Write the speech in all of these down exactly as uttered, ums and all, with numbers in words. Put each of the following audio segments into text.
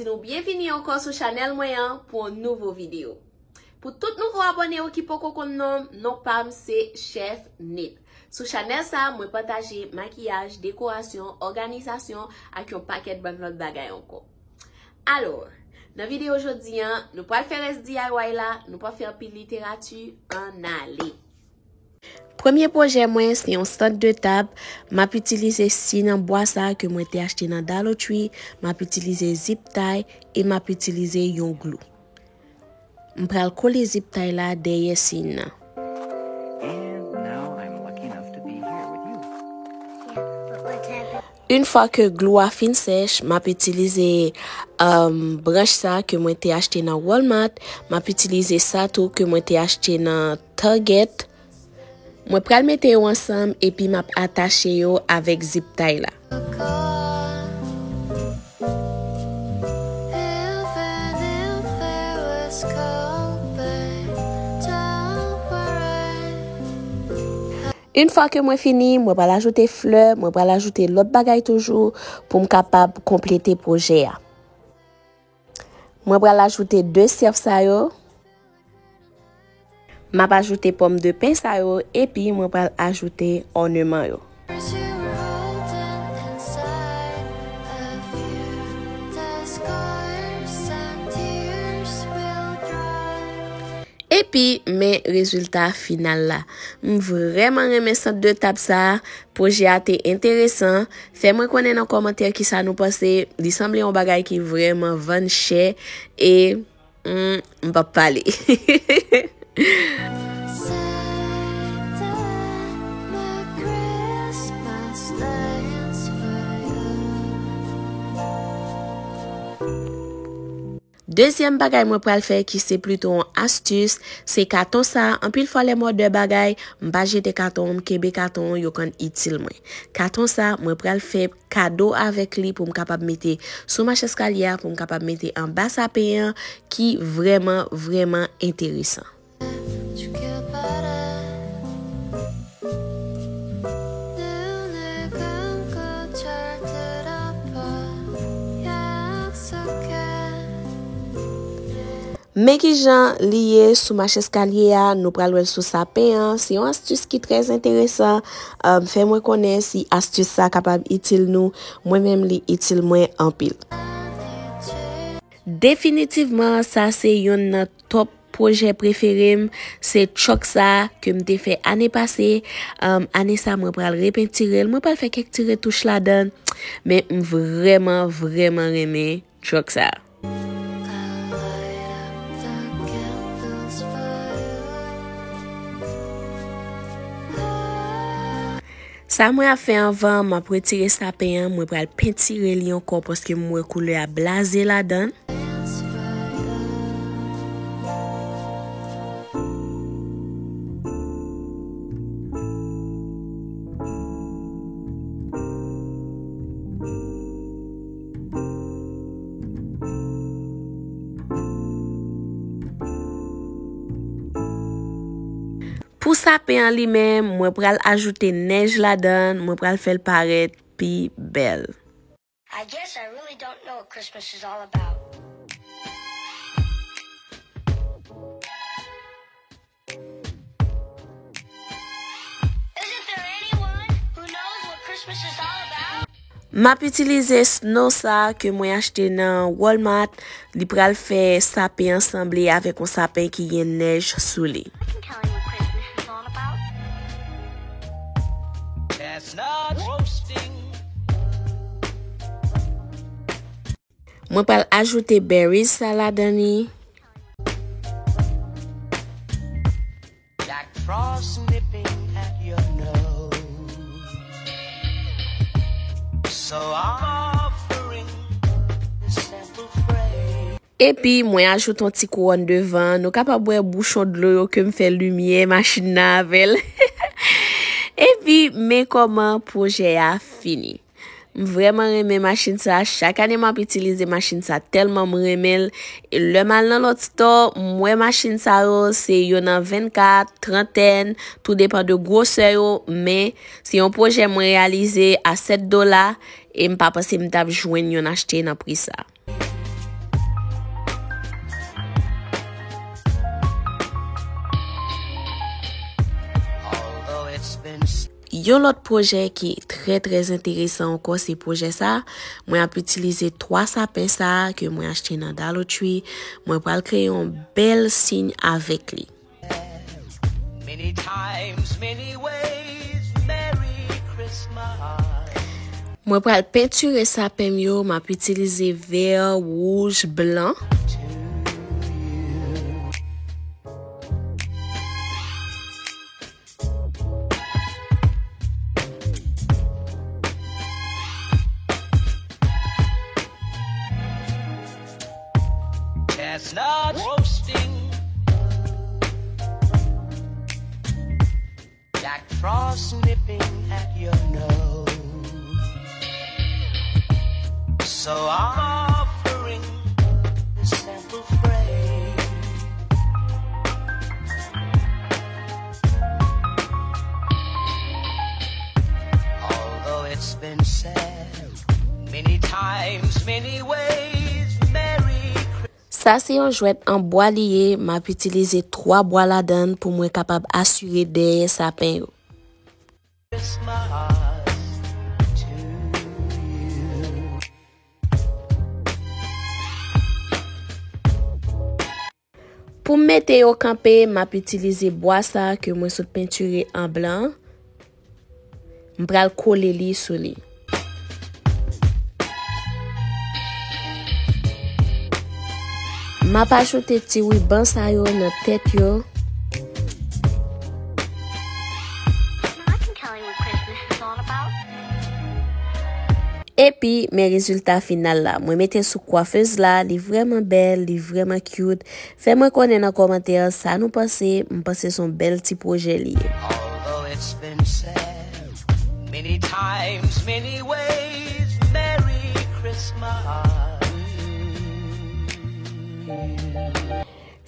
Nou byenvini ankò sou chanèl mwen an pou yon nouvo videyo. Pou tout nouvo abòne yo ki poko konn non m, non pa m se Chef Nip. Sou chanèl sa, mwen pataje makiyaj, dekorasyon, òganizasyon ak yon pakèt bann lòt bagay ankò. Alò, nan videyo jodi an, nou pral fè rès D I Y la, nou pral fè anpil literati, ann ale. Premye pwojè mwen, se yon sant de tab. M ap itilize si nan bwa sa ke mwen te achte nan Dollar Tree. M ap itilize zip tie e m ap itilize yon glou. M pral kole zip tie la dèyè si nan. And now I'm lucky enough to be here with you. Une fois que glou a fin sèch, m ap itilize, um, branch sa ke mwen te achte nan Walmart. M ap itilize sa tou ke mwen te achte nan Target. Mwen pral mete yo ansanm epi m ap atache yo avèk zip tie la. Une fois que mwen fini, mwen pral ajoute flè, mwen pral ajoute lòt bagay toujou pou m kapab konplete pwojè a. Mwen pral ajoute de syèf sa yo. M ap ajoute pòm de pen sa yo, epi mwen pral ajoute òneman yo. Epi, men rezilta final la. M vrèman renmen sant de tab sa a. Pwojè a te enteresan. Fè mwen konnen nan kòmantè kisa nou panse. Li sanble yon bagay ki vrèman vann chè. E, hmm, m p ap pale. Dezyèm bagay mwen pral fè ki se plito yon astis, se katon sa. Anpil fwa lè m òdè bagay, m pa jete katon, m kenbe katon, yo konn itil mwen. Katon sa, mwen pral fè kado avèk li pou m kapab mete sou mach eskalye a, pou m kapab mete anba sapen an, ki vrèman, vrèman enteresan. Men kijan li ye sou mach eskalye a, nou pral wè l sou sapen an. Se yon astis ki trè enteresan. Um, fè mwen konnen si astis sa kapab itil nou. Mwen menm, li itil mwen anpil. Definitivman, sa se youn nan top pwojè prefere m. Se truck sa ke m te fè ane pase. Um, ane sa, mwen pral repentire l. Mwen pral fè kèk ti retouch ladan l. Men m vrèman, vrèman renmen truck sa. Sa mwen ap fè anvan, m ap retire sapen an, mwen pral pentire li ankò paske m wè koulè a blaze ladan l. Pou sapen an li menm, mwen pral ajoute nèj ladan l, mwen pral fè l parèt pi bèl. I guess I really don't know what Christmas is all about. Isn't there anyone who knows what Christmas is all about? M ap itilize snow sa ke mwen achte nan Walmart. Li pral fè sapen an sanble avèk yon sapen ki gen nèj sou li. I can tell you what Christmas is all about. Chestnuts roasting. Mwen pral ajoute berries sa ladan li. Jack Frost nipping at your nose. So I'm offering this simple phrase. Epi, mwen ajoute yon ti kouwòn devan. Nou kapab wè bouchon dlo yo ke m fè limyè machin nan avè l. Epi, men kòman pwojè a fini. M vrèman renmen machin sa. Chak ane m ap itilize machin sa tèlman m renmen l. E lè m al nan lòt stò, m wè machin sa yo, se yo nan vennkat, trantèn, tou depan de gwosè yo, men se yon pwojè mwen reyalize a sèt dola, e m pa panse m t ap jwenn youn achte nan pri sa. Yon lòt pwojè ki trè, trè enteresan ankò, se pwojè sa. Mwen ap itilize twa sapen sa ke mwen achte nan Dollar Tree. Mwen pral kreye yon bèl siy avèk li. Many times, many ways, Merry Christmas. Mwen pral pentire sapen m yo, m ap itilize vè, wouj, blan. Chestnut roasting, Jack Frost nipping at your nose. So I'm offering this simple phrase. Although it's been said many times, many ways, Merry Christmas. Sa se yon jwèt an bwa li ye, m ap itilize twa bwa ladan l pou mwen kapab asire dèyè sapen yo. Pou m mete yo kanpe, m ap itilize bwa sa ke mwen sot pentire an blan. M pral kole li sou li. M ap ajoute ti riban sa yo nan tèt yo. I can tell you what Christmas is all about. Epi, men rezilta final la. Mwen mete sou kwafez la, li vrèman bèl, li vrèman cute. Fè mwen konnen nan kòmantè sa nou panse, m panse se yon bèl ti pwojè li ye. Although it's been said many times, many ways, Merry Christmas.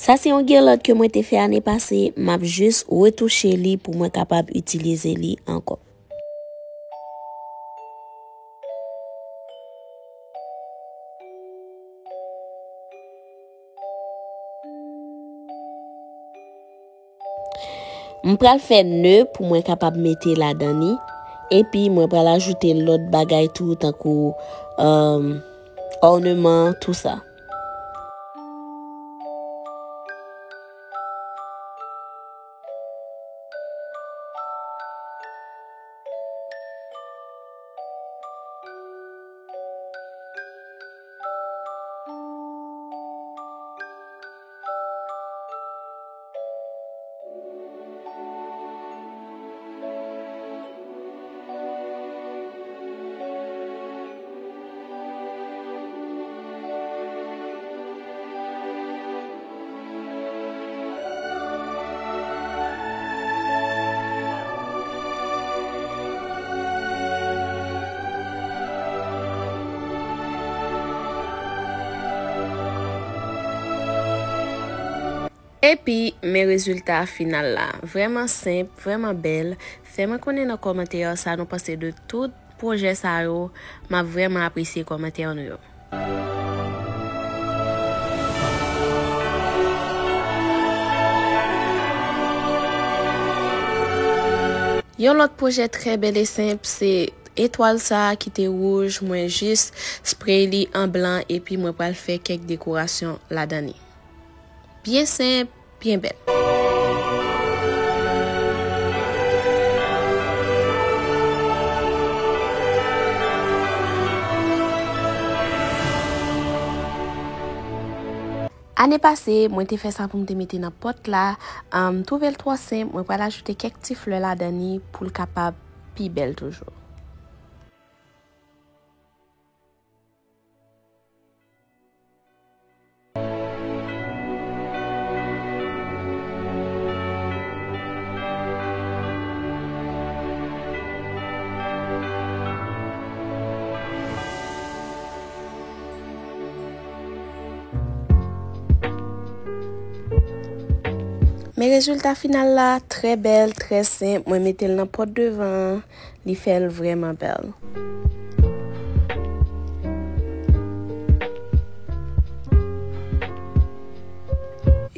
Sa se yon girland ke mwen te fè ane pase, m ap jis retouche li pou mwen kapab itilize li ankò. M pral fè ne pou mwen kapab mete ladan li. Epi mwen pral ajoute lòt bagay tou, tankou, um, òneman, tou sa. Epi, men rezilta final la. Vrèman senp, vrèman bèl. Fè mwen konnen nan kòmantè sa nou panse de tout pwojè sa yo. M ap vrèman apresye kòmantè nou yo. Yon lòt pwojè trè bèl e senp, se etwal sa a ki te wouj, mwen jis spray li an blan epi mwen pral fè kèk dekorasyon ladan li. Byen senp, byen bèl. Ane pase, mwen te fè sa pou m te mete nan pòt la. Ahn, m twouve l twò senp, mwen pral ajoute kèk ti flè ladan li pou l kapab pi bèl toujou. Men rezilta final la, trè bèl, trè senp. Mwen mete l nan pòt devan an. Li fè l vrèman bèl.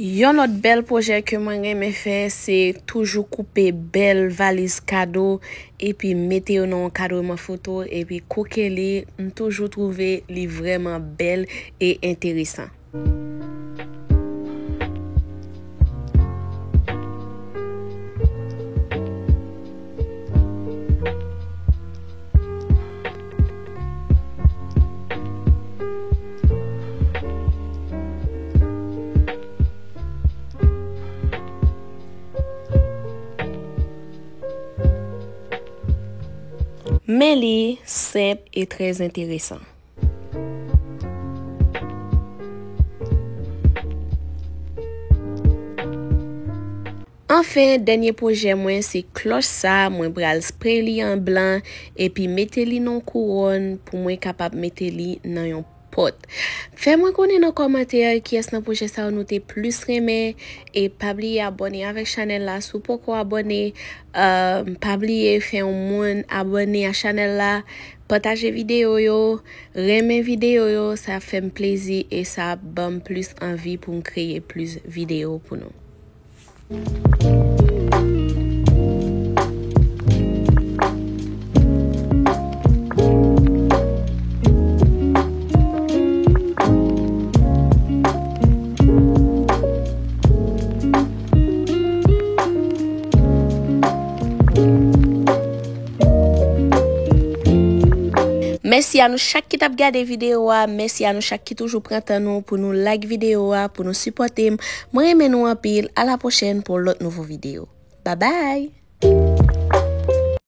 Yon lòt bèl pwojè ke mwen renmen fè, se toujou koupe bèl valiz kado epi mete yo nan yon kadreman foto epi koke li. M toujou twouve li vrèman bèl e enteresan. Men li senp e trè enteresan. Anfen, dènye pwojè mwen se klòch sa, mwen pral spray li an blan epi mete li nan kouwòn pou mwen kapab mete li nan yon pòt. Fè mwen konnen nan kòmantè kiyès nan pwojè sa yo nou te plis renmen. E pa bliye abòne avèk chanèl la si w poko abòne. Euh, pa bliye fè yon moun abòne a chanèl la, pataje videyo yo, renmen videyo yo, sa ap fè m plezi e sa ap ban m plis anvi pou m kreye plis videyo pou nou. Mèsi a nou chak ki t ap gade videyo a. Mèsi a nou chak ki toujou pran tan nou pou nou like videyo a, pou nou sipòte m. Mwen renmen nou anpil. A la pwochèn pou yon lòt nouvo videyo. Babay!